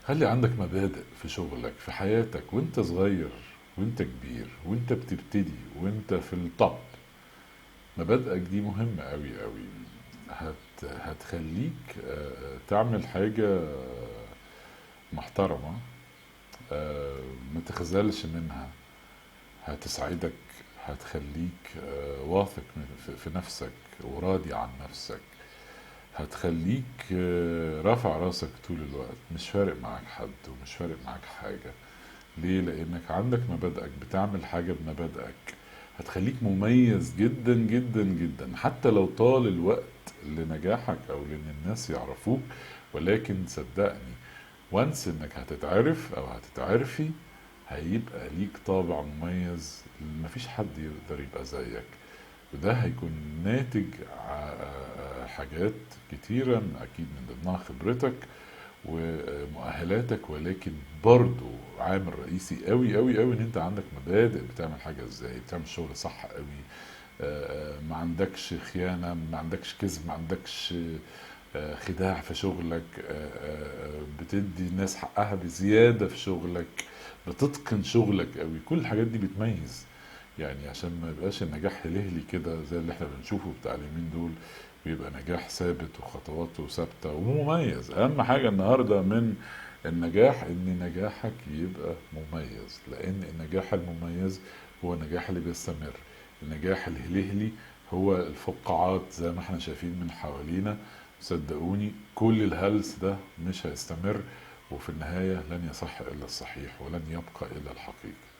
خلي عندك مبادئ في شغلك، في حياتك، وانت صغير وانت كبير وانت بتبتدي وانت في ال top. مبادئك دي مهمة قوي قوي، هتخليك تعمل حاجة محترمة، ما تخذلش منها، هتسعدك، هتخليك واثق في نفسك وراضي عن نفسك، هتخليك رافع راسك طول الوقت، مش فارق معاك حد ومش فارق معاك حاجة. ليه؟ لأنك عندك مبادئك، بتعمل حاجة بمبادئك، هتخليك مميز جدا جدا جدا، حتى لو طال الوقت لنجاحك أو لأن الناس يعرفوك. ولكن صدقني وانس انك هتتعرف او هتتعرفي، هيبقى ليك طابع مميز، مفيش حد يقدر يبقى زيك، وده هيكون ناتج حاجات كتيرة، أكيد من ضمنها خبرتك ومؤهلاتك، ولكن برضو عامل رئيسي قوي قوي قوي ان انت عندك مبادئ، بتعمل حاجة ازاي، بتعمل شغل صح قوي، ما عندكش خيانة، ما عندكش كذب، ما عندكش خداع في شغلك، بتدي الناس حقها بزيادة في شغلك، بتتقن شغلك قوي. كل الحاجات دي بتميز، عشان ما يبقاش النجاح هلهلي كده زي اللي احنا بنشوفه بتاع اليومين دول، بيبقى نجاح ثابت وخطواته ثابتة ومميز. أهم حاجة النهاردة من النجاح إن نجاحك يبقى مميز، لأن النجاح المميز هو النجاح اللي بيستمر. النجاح الهلهلي هو الفقاعات زي ما احنا شايفين من حوالينا، صدقوني كل الهلس ده مش هيستمر، وفي النهاية لن يصح إلا الصحيح ولن يبقى إلا الحقيقي.